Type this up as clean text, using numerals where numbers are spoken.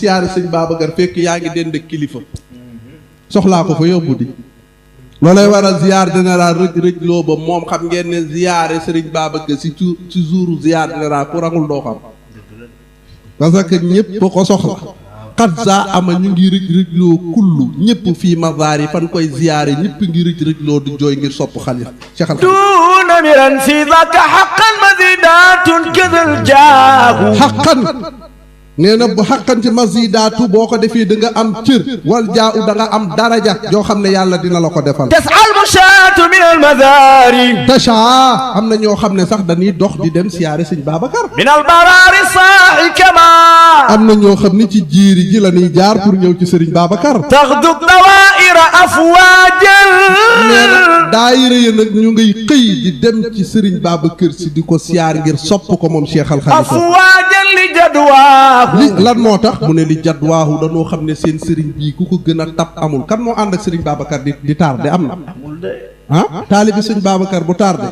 siyaare sëñ Babacar fekk yaa ngi dend ak kilifa soxlaa ko fa yóbbu di loolay waral ziar général rëj loo ba moom xam ngeen ne ziyaare sëriñ Babacar ci jouru ziar général ku rangul doo xam parce que ñëpp ko soxla xat saa ama ñu ngi rëj loo kullu ñëpp fii mazaar yi fan koy ziyaare ñëpp ngi rëj loo du jooy ngir sopp xalifa Cheikh دون مرا في ذاك حقا مزيدات كذا الجاه xaqan nee na bu xaqan ci masidaatu boo ko defee da nga am cër wal jaa u da nga am daraja joo xam ne yàlla dina la ko defal تسعى المشاة من المزار tacha am na ñoo xam ne sax dañuy dox di dem siyaare sëñ Babacar من البرار الصاحي كما am na ñoo xam ne ci jiiri ji la ñuy jaar pour ñëw ci sëriñ Babacar تغدو الدوائر أفواجا nee na daayira yi nag ñu ngay xëy di dem ci sëriñ Babacar si di ko siyaar ngir sopp ko moom Cheikh Al Khalifa أفواجا لجدواه li lan moo tax mu ne li jadwaahu dañoo xam ne seen sëriñ bii ku ko gën a tab amul kan moo ànd ak sëriñ Babacar di tardé am na ah taalibi sëñ Babacar bu tardé